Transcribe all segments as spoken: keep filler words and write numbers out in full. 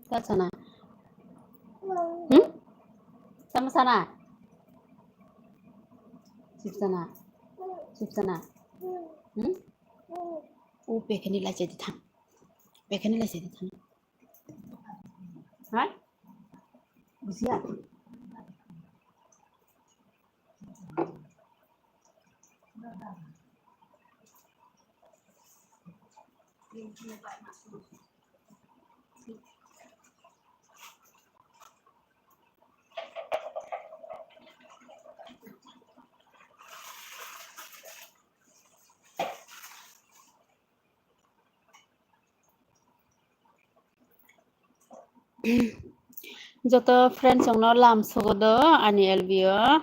Chasana. Hmm? Sama sana. Sipsana. Sipsana. Hmm? O pekhani lai chai di thang. Pekhani lai chai di thang. Hai? Busia. Joto friends rokno lam sogo do ani L B o.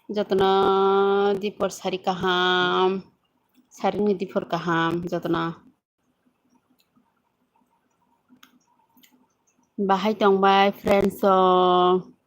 Jotono dipor sari kaham, sarini dipor kaham jotono. Bahai tong bai friends rok.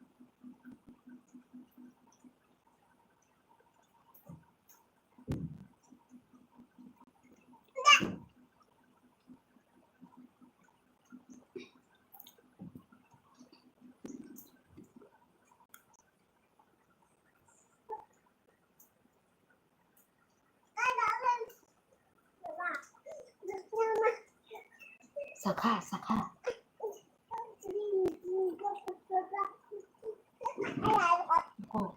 Sakha, sakha. Go.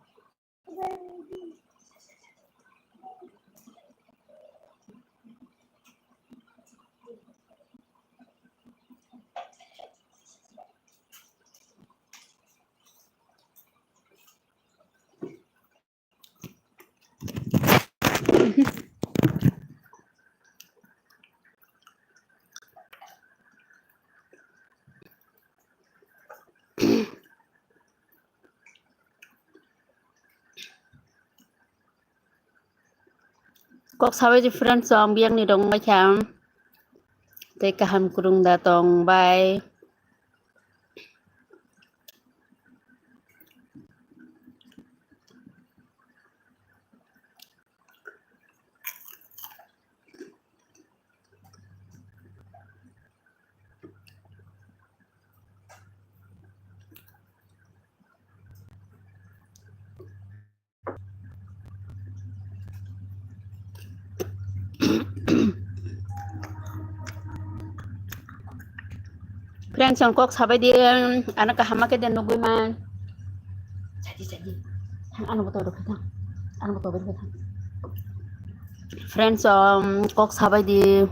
Kok sabai di friends rok, ang biyang ni rong bai kha. Tei kaham kwrwng da tong bai. Friends rok kok sabai di, ano kaham ma khe de nugwi man. Jadi, jadi. Ano boto rok khe thang. Ano boto rok khe thang. Friends rok kok sabai di.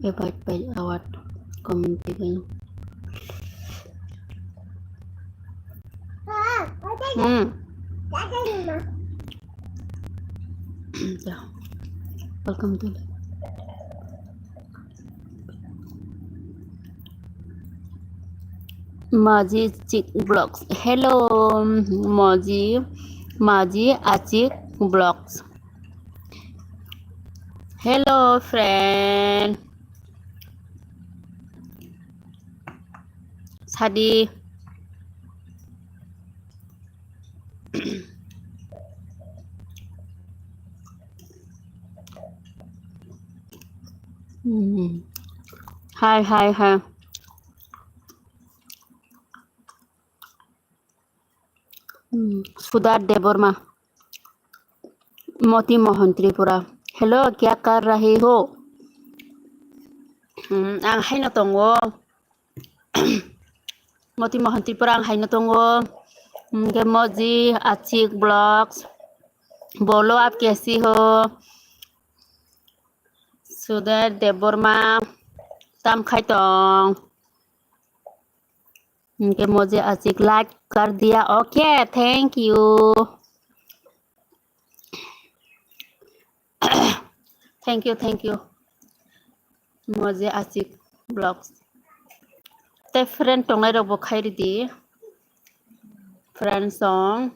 E pai pai awat comment di. Hmm. Welcome to Maji Chik Vlogs. Hello, Maji, Maji Achik Vlogs. Hello, friend. Sadi. Hmm. Hai, hai, hai. Hmm, Sudar Debbarma, Moti Mohan Tripura. Hello, kya kar rahe ho? Hmm, ang haino tongo. Moti Mohan Tripura, ang haino tongo. Hingke Moji Achik Vlogs, bolo aap kaisi ho? Sudar Debbarma, tam khai tong? Hingke Moji Achik like kar diya. Okay, thank you. Thank you, thank you. Moji Achik Vlogs. Tei friend tongnai rok bo khai ridi. Friend song.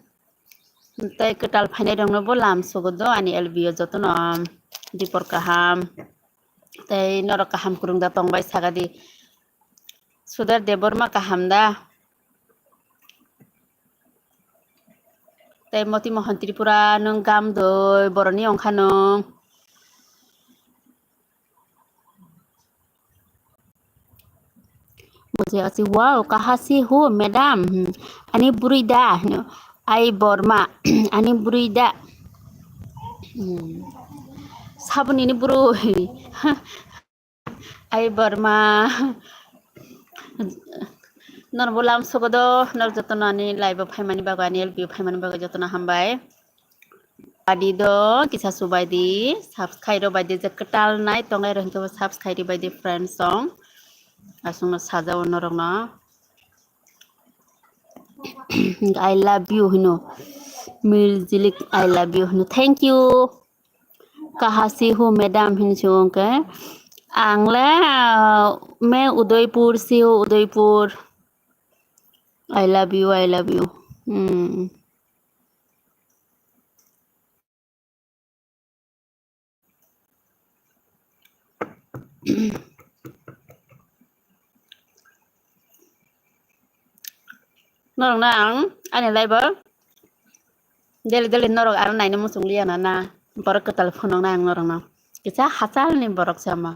Tei kwtal phainai rok no bo lam sugo do ani L B o joto no. Dipor kaham. Tei norok kaham kwrwng da tong bai saga di. Sudar Debbarma kaham da? Tei Moti Mohon Tripura nwng gam doi boroni ongkha nwng. Moji Achik, wow, kaha si hu, madam? Hmm. Ani bwrwi da? Hino. Ai Borma, ani bwrwi da? Hmm. Saboni ni bwrwi. Ai Borma. Nor bo lam sugo do, nor jotono ani live o phaimani bagwi, ani L B o phaimani bagwi jotono hambai. Adi do kisa subai di, subscribe rok bai di, je kwtal nai tongnai rok hwnkhe bo subscribe rok bai di friend song. Aswkno sajao norokno. I love you hino. Mirjilik, I love you hino. Thank you. Kaha si hu madam hin si hwnkhe. Ang le, uh, me Udaipur si hu, Udaipur. I love you, I love you. Hmm. Norokno ang ani live o daily daily norok aro naina muchung liya na, na borok kwtal phunuknai ang norokno. Kisa hachalni borok se omo.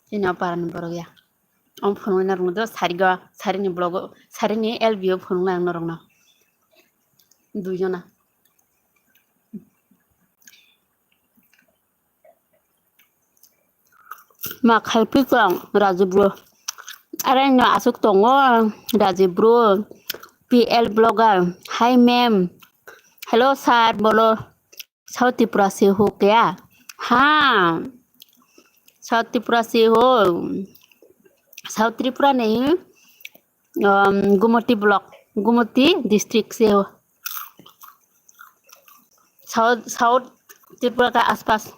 Chini o parani borok ya. Omo phunuknai norokno do sarigo, sarini vlog o, sarini L B o phunuknai ang norokno. Duijona. Ma khai pi tong Rajiv bro. Are no aswk tongo Rajiv bro. P L blogger. Hi ma'am. Hello sir, bolo. South Tripura se ho kya? Ha. South Tripura se ho. South Tripura nahi. Um, Gumoti block, Gumoti district se ho. South, South Tripura ka aspas.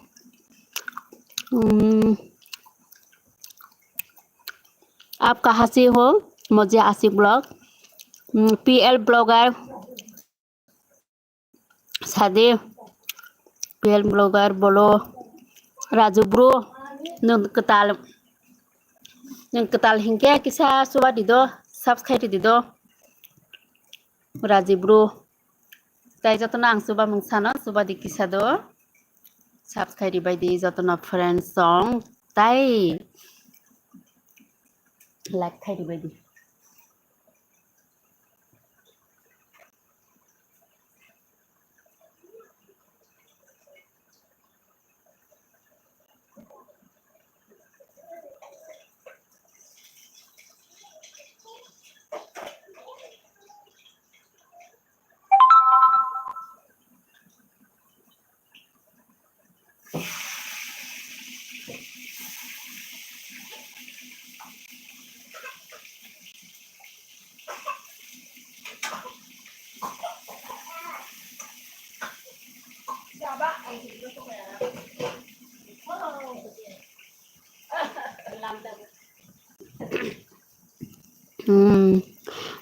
Um, aap kaha se ho? Moji Achik vlog. Um, P L blogger. Sadi, P L blogger bolo, Raju bro, nwng kwtal, nwng kwtal hinkhe kisa chuba di do, subscribe di do, Raji bro. Tai jotono ang chuba mung sano, chuba di kisa do, subscribe ribai di jotono friends song, tai like khai ribai di. Hmm.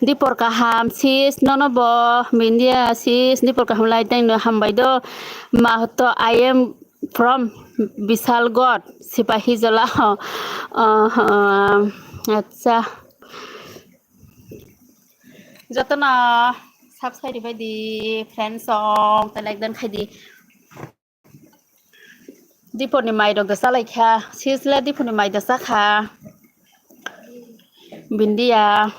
Dipor kaham sis, nono bo Bindia sis, dipor kaham lai teng no hambai do. Mahoto, I am from Bisalghat, Sipahi Jola. Oh, oh, acha. Jotono subscribe ribai di, friends song, te like dan khai di. Dipor ni mai rok da chalai kha, sis le dipor ni mai da cha kha. Bindia.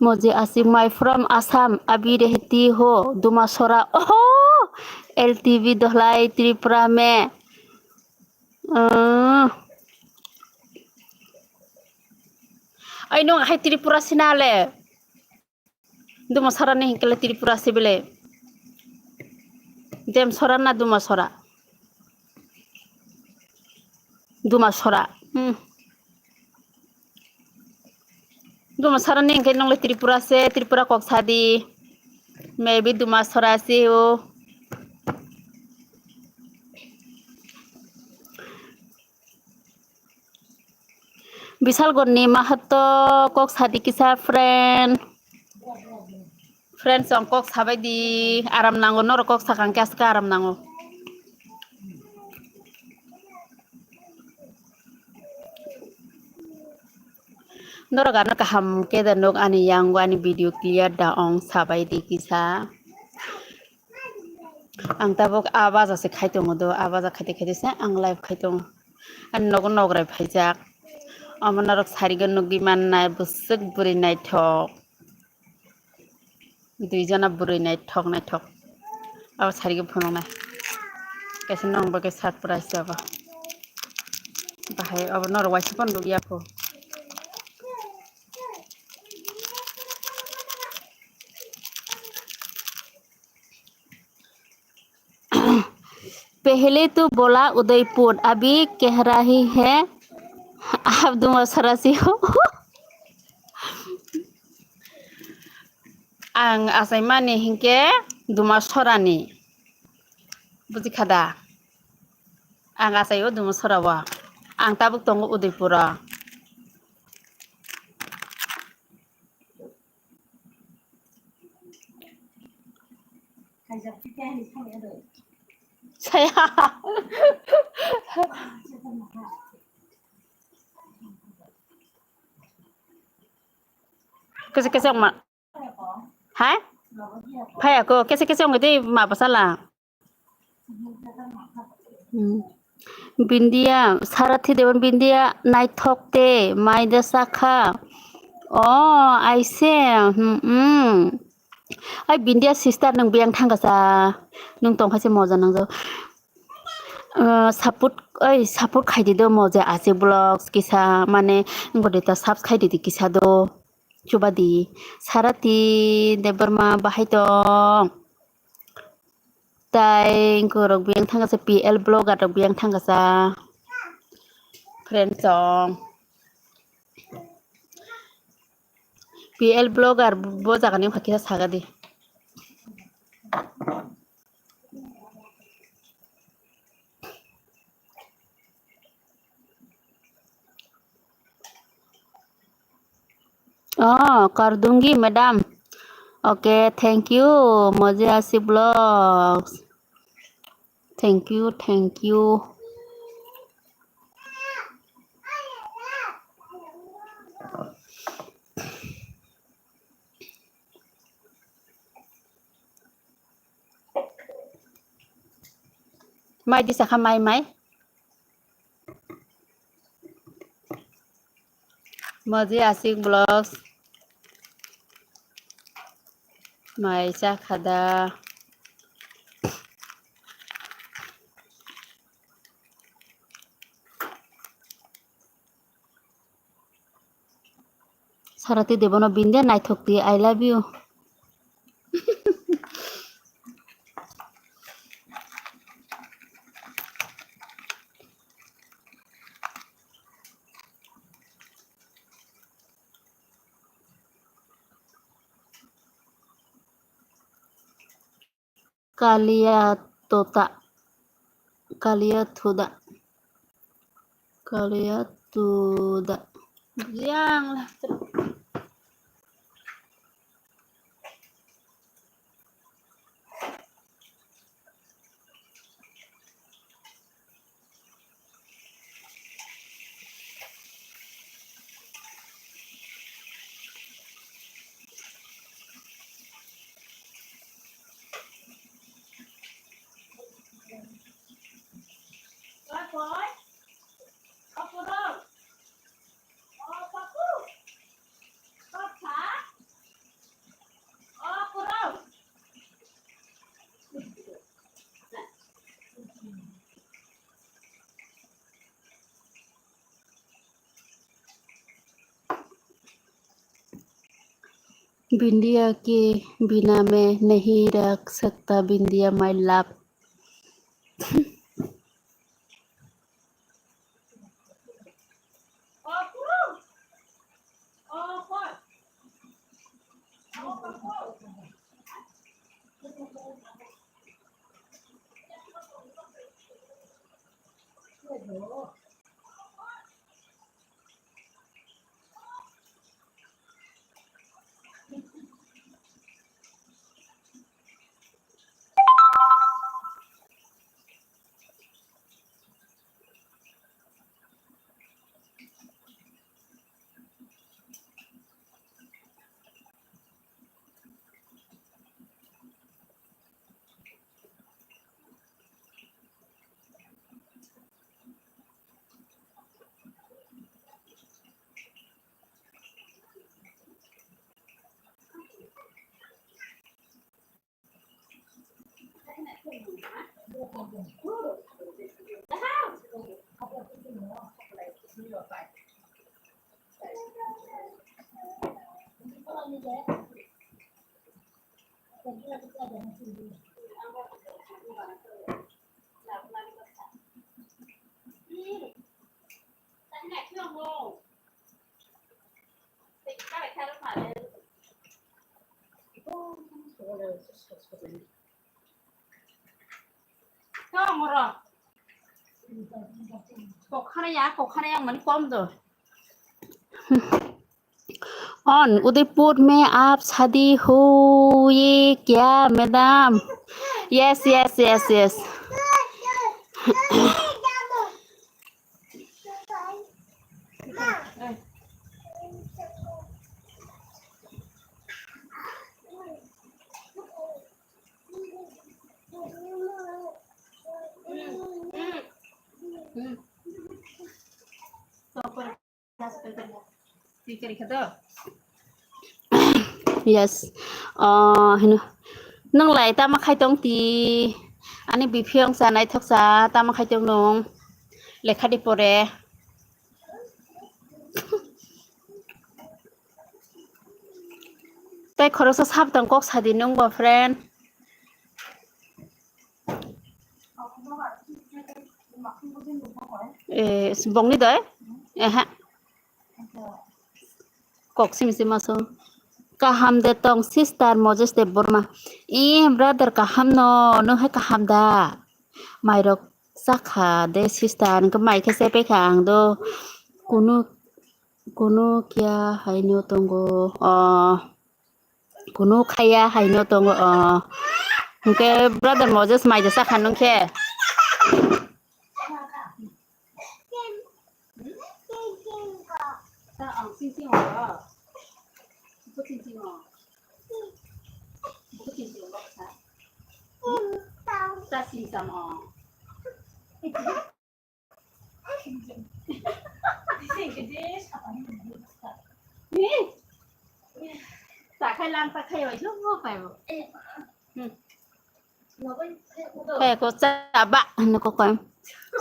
Moji Achik, my from Assam, abhi rehti ho Dumasora. Oh, L T B Dholai, Tripura mein. Uh, Ai, nwng hai Tripura sina le. Duma sora ni hinkhe le Tripura si bele. Dem sora na Duma sora? Duma sora. Hmm. Duma sora ni hinkhe nwng le Tripura se, Tripura kok sadi. Maybe Duma sora si o. Bisalgorni mahato kok sadi kisa friend. Friends, ang kok sabai di, aram nango, norok kok sakang khe aska aram nango. Norok ano kaham khe da nuk ani yango ani video clear da ong sabai di kisa. Ang tabuk a baja se khai tongo do, a baja khaite khaite se ang live khai tongo. Ani nogo nograi phaijak. Omo norok sarigo nugwi mannai, bwswk bwrwi naithok. Dui jona bwrwi naithok naithok. Abo sarigo phunuknai. Kaisa nong bagwi surprise abo. Bahai abo norok waisa phone nukya kho. पहले तो बोला उदयपुर, अभी कह रही है आप दुमासरा से हो। Ang achaimani hinkhe Dumasora ni. Buji kha da? Ang achai o Dumasora o. Ang tabuk tongo Udaipur o. Saya. Kese kese ma. Hai? Phai ako kese kese ongoi tei ma bwsala. Hmm. Bindia, Sarathi Dewan Bindia naithok te, mai da sakha. Oh, I see. Hmm, hmm. Ai Bindia sister, nung biyang thangkasa. Nung tongkha se moja nangjak. Uh, support, oi, support khaidi do moja ase vlogs kisa, mane, ngodi ta subscribe di kisa do. Chubadi, Sarati Debbarma bahai tong. Tai engkorok biyang thangkasa P L blogger rok biyang thangkasa. Friend song. P L blogger bo jaga ni wngkha kisa saga di. Oh, कर दूंगी madam. Okay, thank you, मजे आशी vlogs. Thank you, thank you. Mai di sakha mai, mai. Maji Asik Vlogs. Mai cha khada. Sarati Debono Bindia naithok di, I love you. Kalia tota. Kalia tuda. Kalia tuda. Yang lah. बिंदिया के बिना मैं नहीं रह सकता, बिंदिया my love। Tongro. Kokhana ya, kokhana yang mani kom do. On, Udaipur में आप शादी हुई क्या madam? Yes, yes, yes, yes. Yes. Ah, hino. Nwng lai tama khai tong ti? Ani biphiyong sa naithok sa tama khai tong nwng? Lekha di pore. Tei khoroksa sab tong kok sadi nwng bo friend. Eh, bongni doi? Eha. Kok simi sima so. Kaham de tong sister Moses Debbarma. Eh, brother kaham no, nwng hai kaham da? Mairok chakha de sister, hwnkhe mai khe chepai kha ang do. Kunu, kunu kya haino tongo. Oh. Kunu khaya haino tongo, oh. Hwnkhe brother Moses mai da sakha nung khe. Takhai lang takhai bai jok bo kai bo. Hmm. Kaya ko chaba hino ko kai.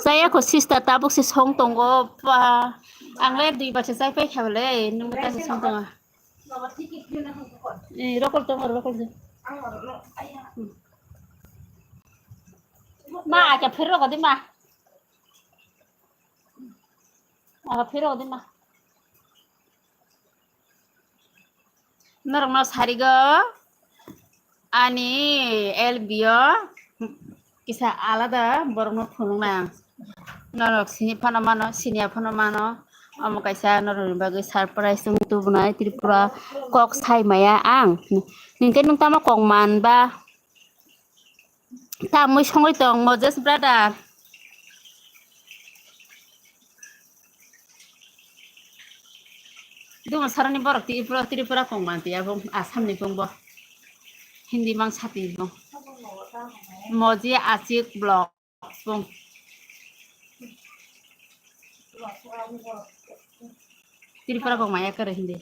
Saya ko sister tabuk si song tongo pa. Ang le dui bacha chai pai kha le nung ta si song tongo. Eh, rokol tongo, rokol de. Hmm. Ma, aka phero ko di ma. Aka phero ko di ma. Norokno sarigo ani L B o kisa alada borokno phunuknai ang. Norok sini phano mano, siniya phano mano. Omo kaisa norokni bagwi surprise wng tubunai Tripura kok sai maya ang. Hinkhe nwng tamo kok man ba? Tamwi songwi tong Moses brother. Dumo sarani borok Tripura, Tripura kong manti abo Assam ni kong bo. Hindi mang sati bo. Moji Achik blog. Bung. Tripura kok maya kare hindi.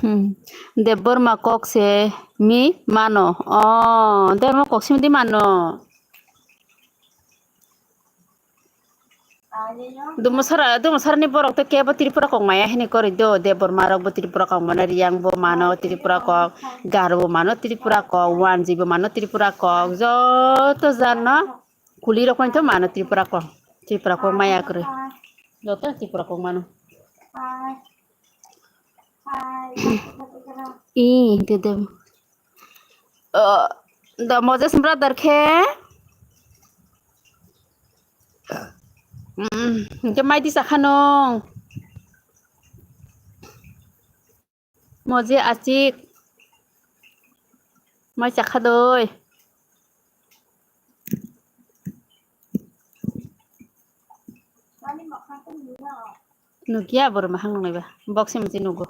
Hmm. Debbarma kok se mi mano. Oh, Debbarma kok simi di mano. Dumusara, Dumusarani borok to kebo Tripura kok maya hini kori do. Debbarma rok bo Tripura kok mano, Riyang bo mano Tripura kok, Garo bo mano Tripura kok, Wanji bo mano Tripura kok, joto jano kuli rok to mano Tripura kok, Tripura kok maya kori. Joto Tripura kok mano. Ih, dede. Eh, da Moses brother khe? Mm, hingke mai di sakha nung? Moje achik. Mai sakha doi. Nukya borok mahang nung naiba. Box se moje nugo.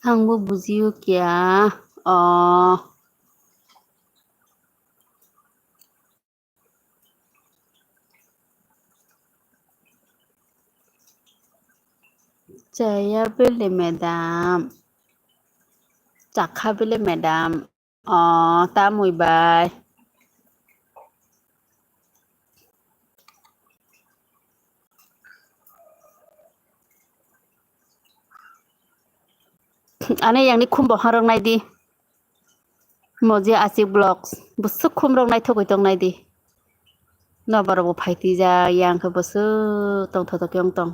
Ang bo bujio kya. Oh. Chaya bele madam. Chakha bele madam. Oh, tamwi bai. Ani yangni khum bo harok nai di. Moje achik vlogs. Bwswk khum rok naithogwi tong nai di. Nobar bo phaitijak, yang khe bwswk tongthotok khe wng tong.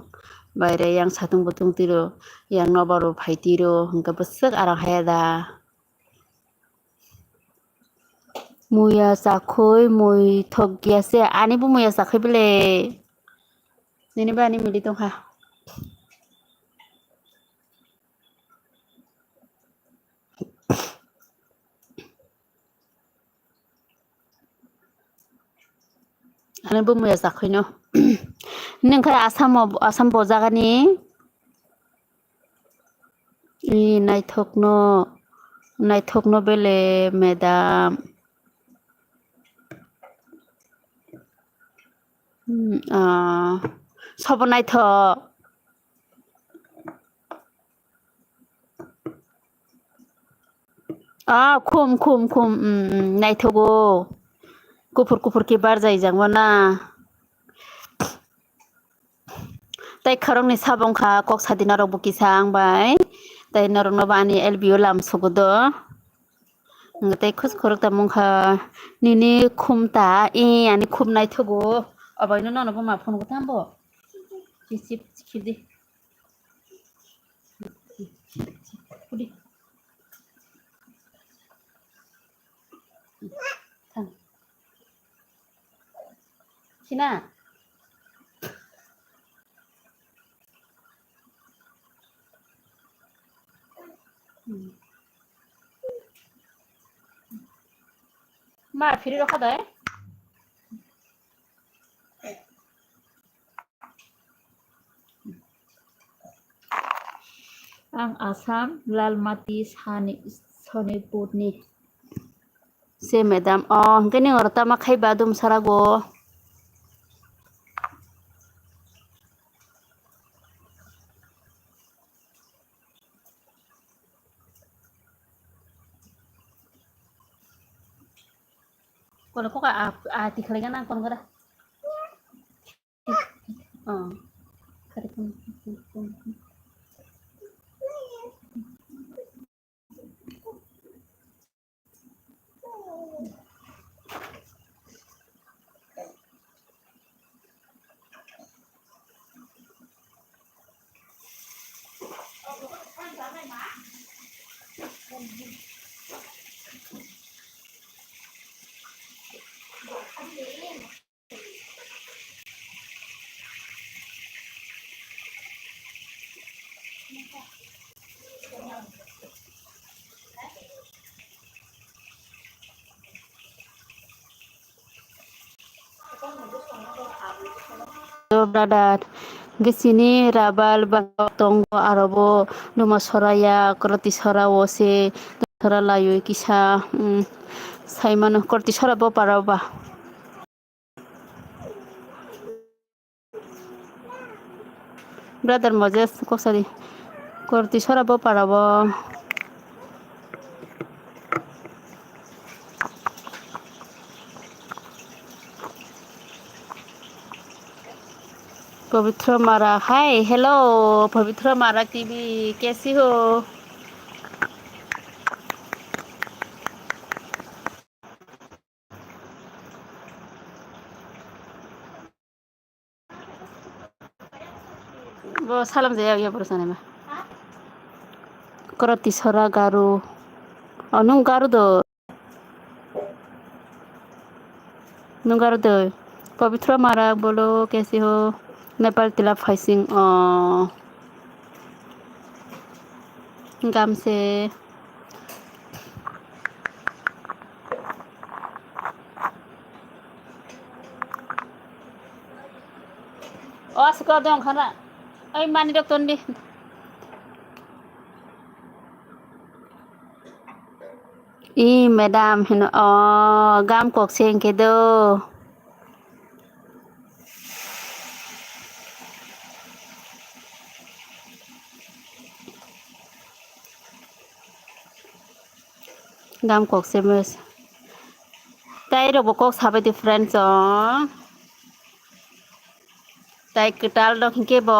Baire yang satung butung tiro, yang nobar bo phaitiro, hwnkhe bwswk arang haya da. Muya chakhwi mui thokya se, ani bo muya chakhwi bele. Nini bo ani mili tongkha. Ani bo muya chakhwino. Nini wngkha Asamo, Asam bo jagani. I naithokno, naithokno bele madam. Hmm, ah, sobo naithok. Ah, khum, khum, khum, mm, mm, naithogo. Kuphur, kuphur khe barjai jangbo na. Tai khoroknwi sabo wngkha kok sadi norok bo kisa ang bai. Tai norokno bo ani L B O lam sugo do. Ang tai khos khorok tamo wngkha nini khum ta, i ani khum naithogo. Obaino nono bo ma phone go thambo. Kichip, kichip di. Hudi. Thang. Sina. Hmm. Ma, phiri rokha dai. Ang Assam, Lalmati, Sani-, Sonipurni. Se madam, oh, hingke ni oro tama khai ba dum sarago. Kono kok a, a, tikhlai gana kon gara. Oh. Brother, hingke chini rabal ba tongo, aro bo Duma Soraya, Kroti Sora o se, Sora layoi kisa, mm, saimano Kroti Sora bo para ba. Brother Moses, kok sadi. Korti sora bo para bo. Pabitra Mara, hi, hello, Pabitra Mara T V, kaisi ho? Bo salam jaya ya boro sanai ma. Koroti sora garu. Oh, nung garu do. Nung garu do. Pabitra Mara bolo kaisi ho? Nepal tila phaising. Oh. Gamse. O aswk dong khana. Oi mani rok ton di. I madam hino, o gam kok se hwnkhe do. Gam kok se mes. Tai rok bo kok sabai di friends o. Tai kwtal rok hinkhe bo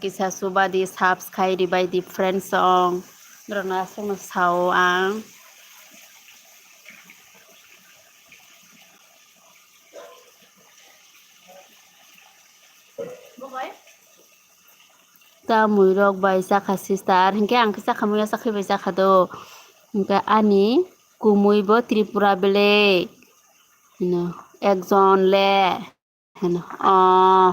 kisa subadi subscribe ribai di friends o. Norokno aswkno sao ang. Tamwi rok bai chakha sister, hinkhe ang khe chakha muya chakha bai chakha do. Hinkhe ani kumui bo Tripura bele hino, ekjon le hino. Oh,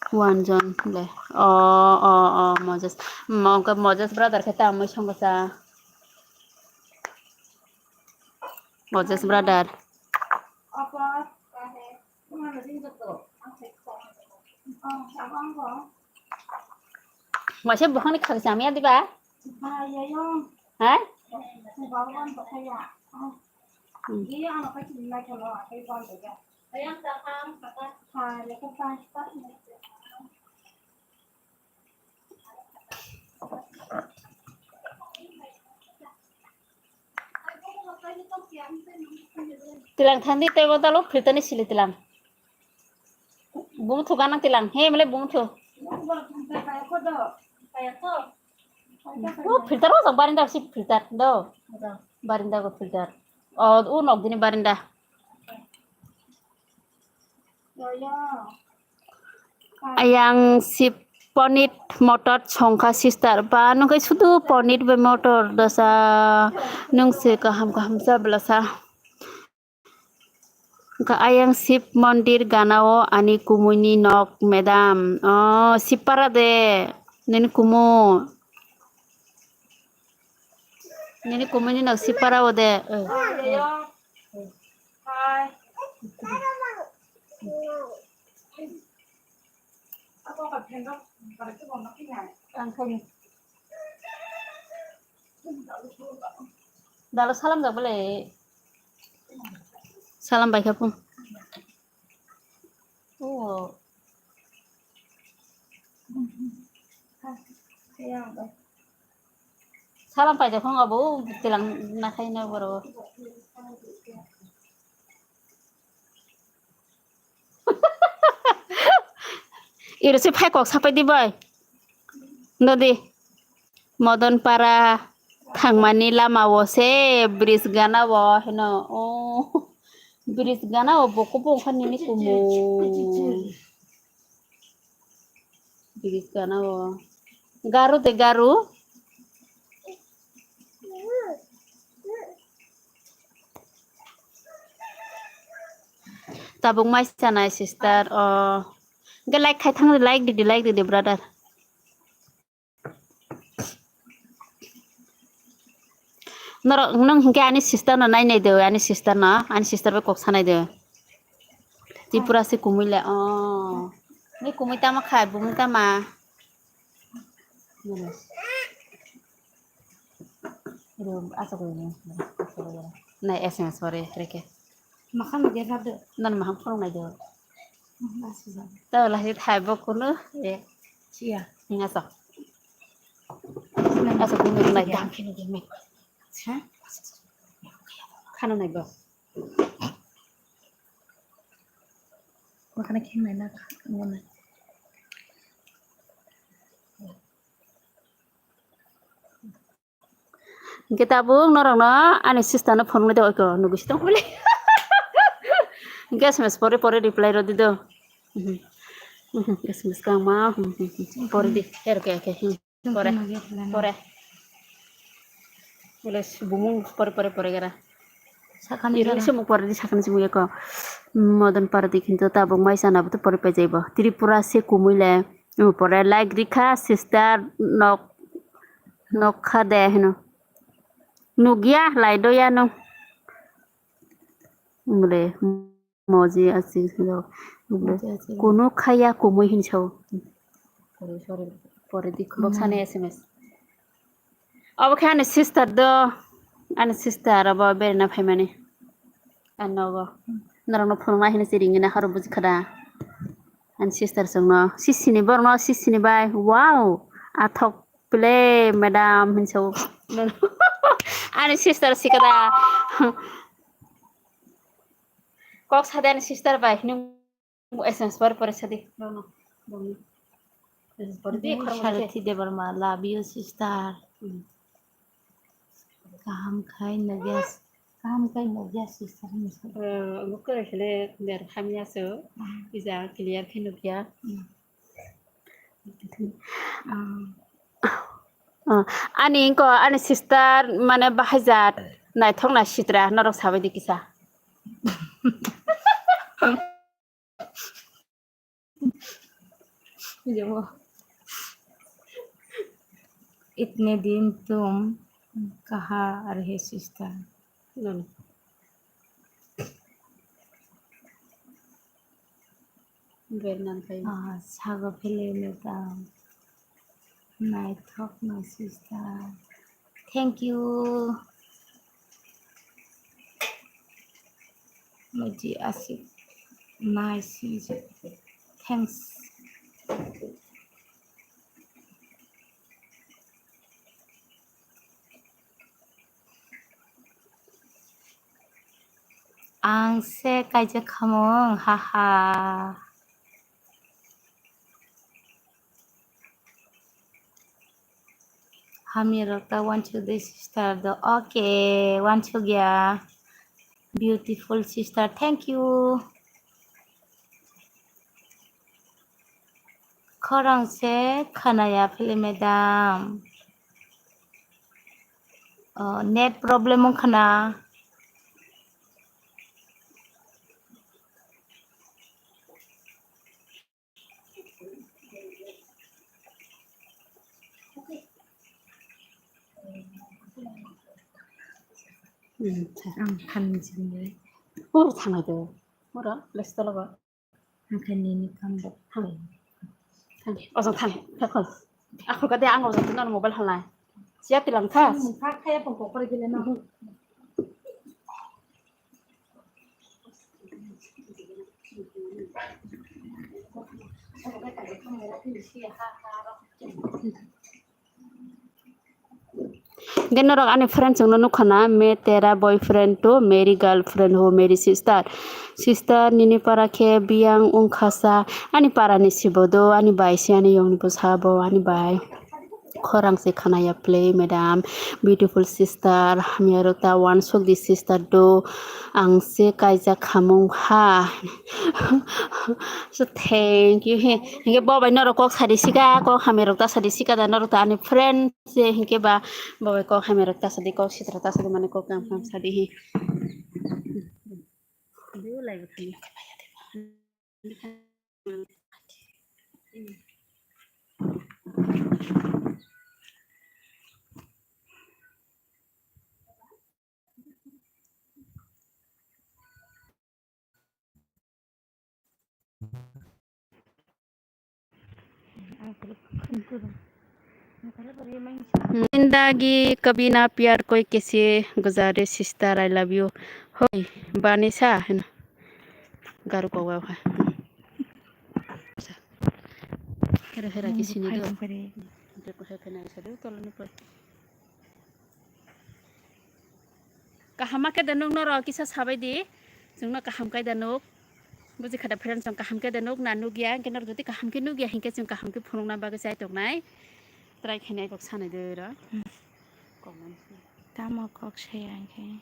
one jon le. Oh, oh, oh, Moses. Mo-, Moses brother khe tamwi songkha cha. Moses brother. Waisa bukhangni khakchamiya diba? Ha? Hmm. Tilang thandi tei bo dalo filter ni sili tilang. Bumthu gana tilang. He mele bumthu. O filter o jang barinda si filter do. Barinda go filter. O u nok dini barinda. Ayang si ponit motor songkha sister ba nungkhe sudu ponit bai motor dosa nung se kaham kaham sa belasa. Ka ayang Shiv mondir ganao ani kumui ni nok madam. Oh, Shivpara de nini kumu. Nini kumui ni nok Shivpara o de. Dalo salam jak bole. Salam bai kha phung. Oh. Salam pai jak phung abo tilang nakhai na boro. Iro se phai kok sapai di bai. Nodi. Modonpara thangmani lama o se bridge gana o heno. Oh. Bridge gana o bo kubu wngkha nini kumu. Bridge gana o. Garu de garu. Tabuk mai sanai sister o. Hwnkhe like khai thang di, like di, like di, brother. Norok nung hinkhe ani sister no nai nai do, ani sister no, ani sister bai kok sanai do. Tripura se kumui le, oh. Ni kumui tama khai, bumui tama. Ro, asa ko ni, asa ko ni. Nai S M S pore, reke. Makham ni dia sadu. Nan maham phone nai do. Tao lahai thai bo kuno. Eh. Chia. Ngaso. Ngaso kuno nai. Ha? Khana nai bo. Makana khe mai na kha, ngona. Hingke tabuk norokno ani sister no phone wngwi tongkha, nugwi se tongkha bile. Hingke S M S pore pore reply rw di do. Mhm. Mhm. S M S kangma, mhm, mhm, mhm. Pore di, her ke ke, hmm. Pore, pore. Bole bumung pore pore pore gara. Sakani iri gara. Sumuk pore di sakani sumuk yako. Modon pore di kintu tabuk mai sana butu pore pejai bo. Tripura se kumui le. Pore like rikha sister nok, nok kha de hino. Nugya lai do ya no. Mure moji asi lo. Moji asi. Kunu khaya kumui hinso. Sorry, sorry. Pore di boksani S M S. Obo khe ani sister do, ani sister abo berena phaimani. Ano bo. Norokno phunukna hino se ringina horo buji khada. Ani sister songno sisini borokno sisini bai. Wow. Athok pile madam hinso. Ani sister sikada. Kok sade ani sister bai. S M S pore pore sadi. Rono. Rono. S M S pore di, khorang Sarathi Debbarma, love you sister. Hmm. Kaham khai nugya, kaham khai nugya sister. Eh, gukore khele der hamya so. Hmm. Ija clear khai nugya. Hmm. Hmm. Ah, ani ingko ani sister mane bahai jat naithok na sitra norok sabai di kisa. Jabo. Itne din tum kaha rahe sister. Nono. Bernan kai. Ah, sago phele madam. Naithok na sister. Thank you. Moji asik. Nice. Thanks. Ang se kaijak khamung, haha. Hamya rok ta wansuk de sister do. Okay, wansuk ya. Beautiful sister, thank you. Khorang se khana ya phele madam. Oh, net problem wng khana. Hmm, ang khan jini. Oro thangnai do. Oro, list lo ba. Ang khan nini kam bo. Thang. Thang. Ojo thang. Thang. Akhol ka de ang ojo tino mobile halnai. Siya tilang thas. Thang kaya pong pong kore gele na. Hingke norok ani friend chwngno nukha na, "मैं तेरा boyfriend to मेरी girlfriend हूँ मेरी sister." Sister, nini para khe biyang wngkha sa, ani para ni sibo do, ani bai se ani yong ni bwsa bo, ani bai. Khorang se khana ya play, madam. Beautiful sister, hamya rok ta wansuk di sister do, ang se kaijak khamung ha. So, thank you he. Hingke bo bai norok kok sadi sika, kok hamya rok ta sadi sika da, norok ta ani friend se hingke ba bo bai kok hamya rok ta sadi, kok sitra ta sadi, mane kok kam kam sadi he. Zindagi kabhi na pyar koi kaise guzare sister, I love you. Hoi, bani sa, heno. Garu ko wa. Hera ki sini do. Phai tong phai. Hera ki sini do, tolani pore. Kaham khe de nuk norok kisa sabai di. Chwngno kaham khe de nuk. Buji kha da friends, chwng kaham khe de nuk na nuk ya. Hwnkhe norok jodi kaham khe nuk ya hwnkhe chwng kaham khe phunukna bagwi chai tongnai. Try khainai kok sanai de ro. Hmm. Comment. Tamo kok saya hwnkhe.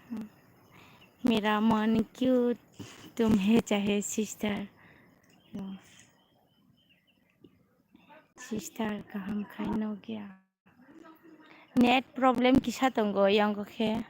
Hmm. Mera mon kyun tumhe chahe sister. Sister kaham khai nuk ya. Net problem kisa tongo yango khe.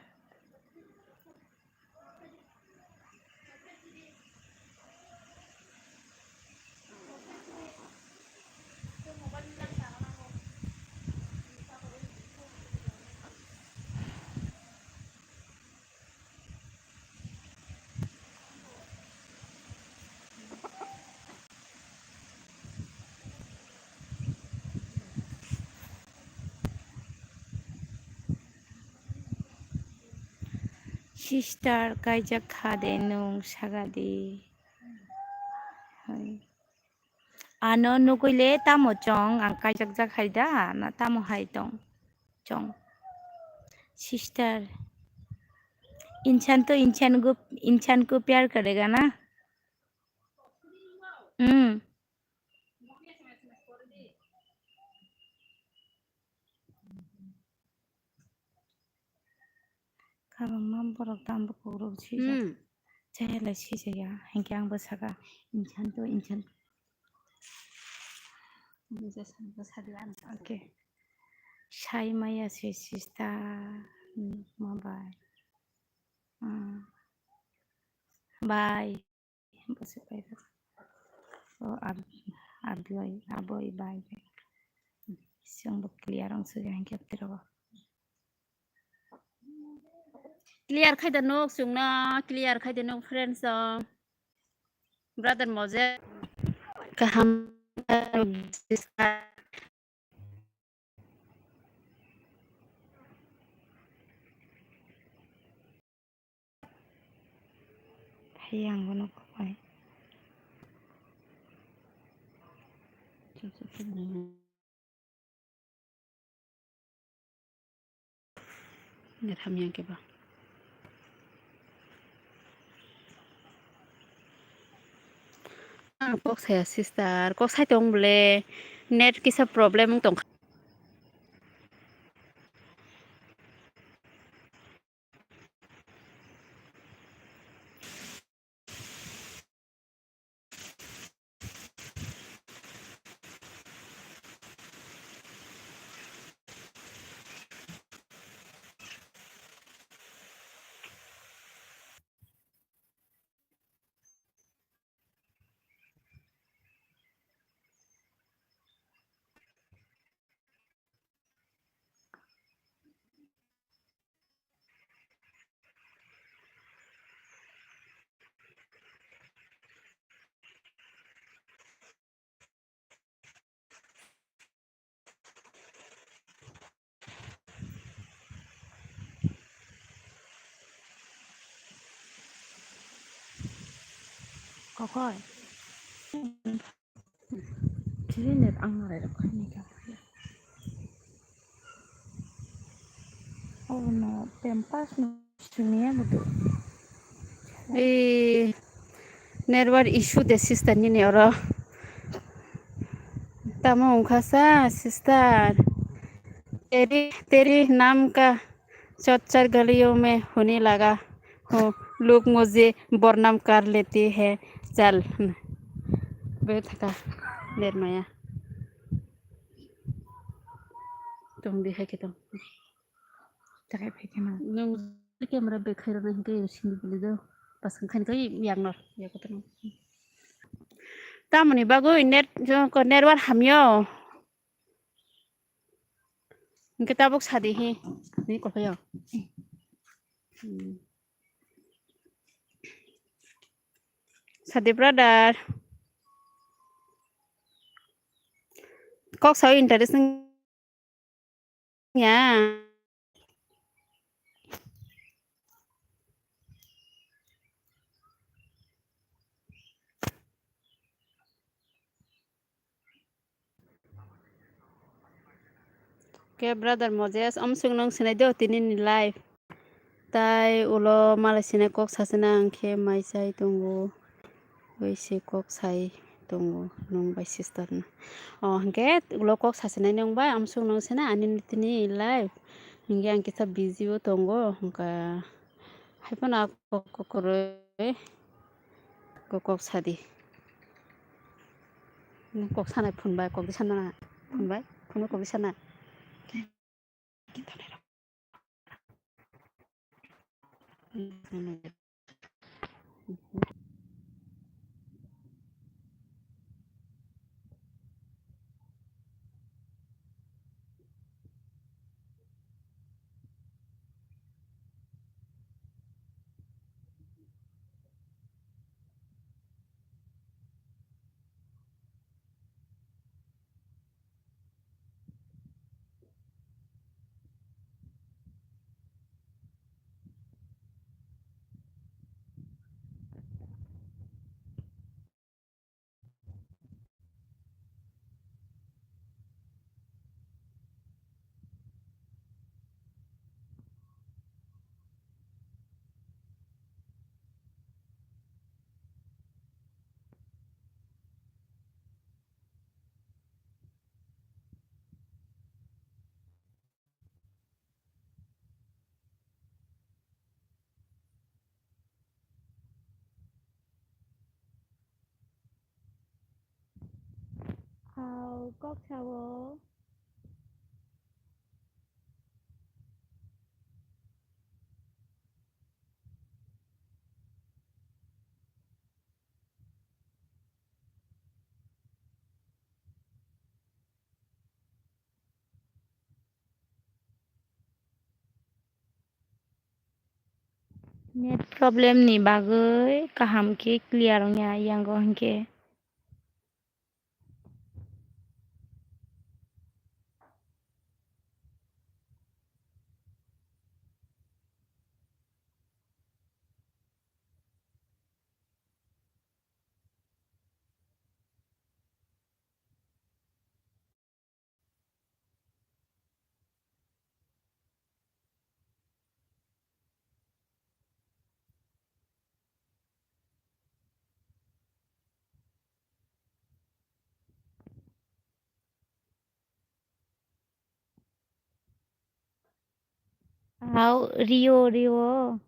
Sister, kaijak kha de nwng saga di. Hai. Ano nugui le tamo chong, ang kaijak jak hai da, na tamo hai tong chong. Sister, insan to insan ko, insan ko pyar karega na? Hmm. Kabangma borok tambo kukruk sijak. Hmm. Chaya lai sijaya. Hinkhe ang bwsaka insan to insan. Nisa sango sadi ang. Okay. Sai maya se sista. Hmm, ma bai. Hmm. Bai. Bwswk bai rw. O ab-, aboi, aboi bai bai. Chwngbo clear wng sujak hinkhe abtwi rogo. Clear khai da nuk chwngno, clear khai da nuk friends o. Brother Moje. Kaham. Hayang bono kokoi. Net hamya khe ba. Ang kok saya sister, kok sai tong bole, net kisa problem wng tong kha. Kokoi. Chini net ang narai rok khaini ka. Oh no, pempas no sini ya betul. Eh, network issue de sister nini oro. Tamo wngkha sa sister. Teri, teri nam ka. चौचर गलियों में होने लगा हूँ, लोग मुझे बदनाम कर लेते हैं। चल, hmm. Bai thaka, ler maya. Tong di hai khe tong. Takai phai khe no. Nwng camera bai khai rwna hinkhe sini bili do. Pas khain kai yang nor, ya kotong. Tamoni bagwi net, network hamyo. Hingke tabuk sadi hi, ni kolpaio. Hmm. Sadi brother. Kok sao interesting ya. Ke brother Moses, amswk nwng sinai do tini ni live. Tai ulo malai sinai kok sasina ang khe mai chai tongo. Bai se kok sai tongo nwng bai sister no. O hwnkhe ulo kok sasinai nwng bai amswk nwng sina ani tini live. Hwnkhe ang kisa busy o tongo hwnkha. Haiphano a kok kwrwi kok kok sadi. Nwng kok sanai phunbai, kok di sana phunbai, phunwi kok di sana. Hao kok sao. Net problem ni bagwi kaham khe clear wngya yango hinkhe. Hao, Rio, Rio.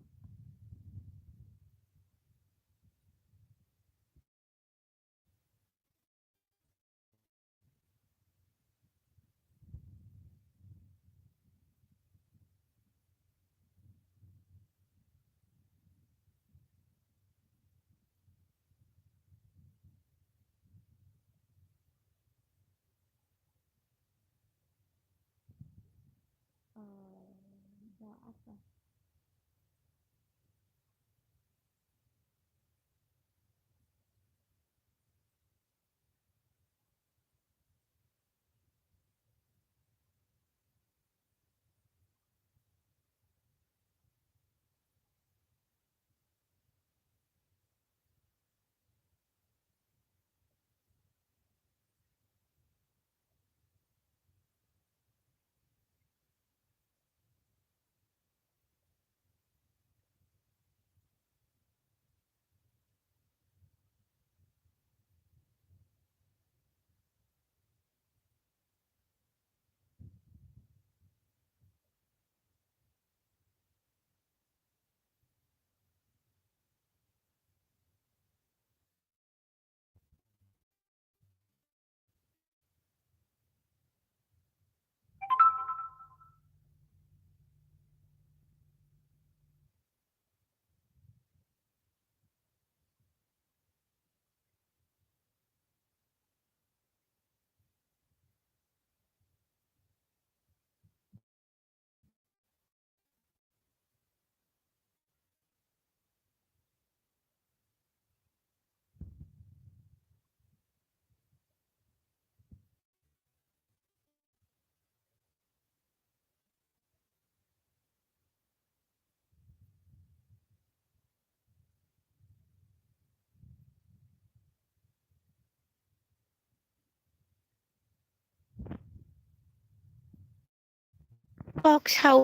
Kok sao.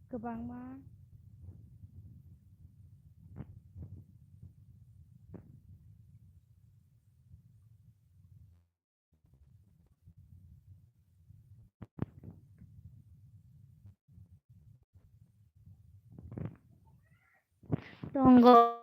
Kwbangma. Tongo.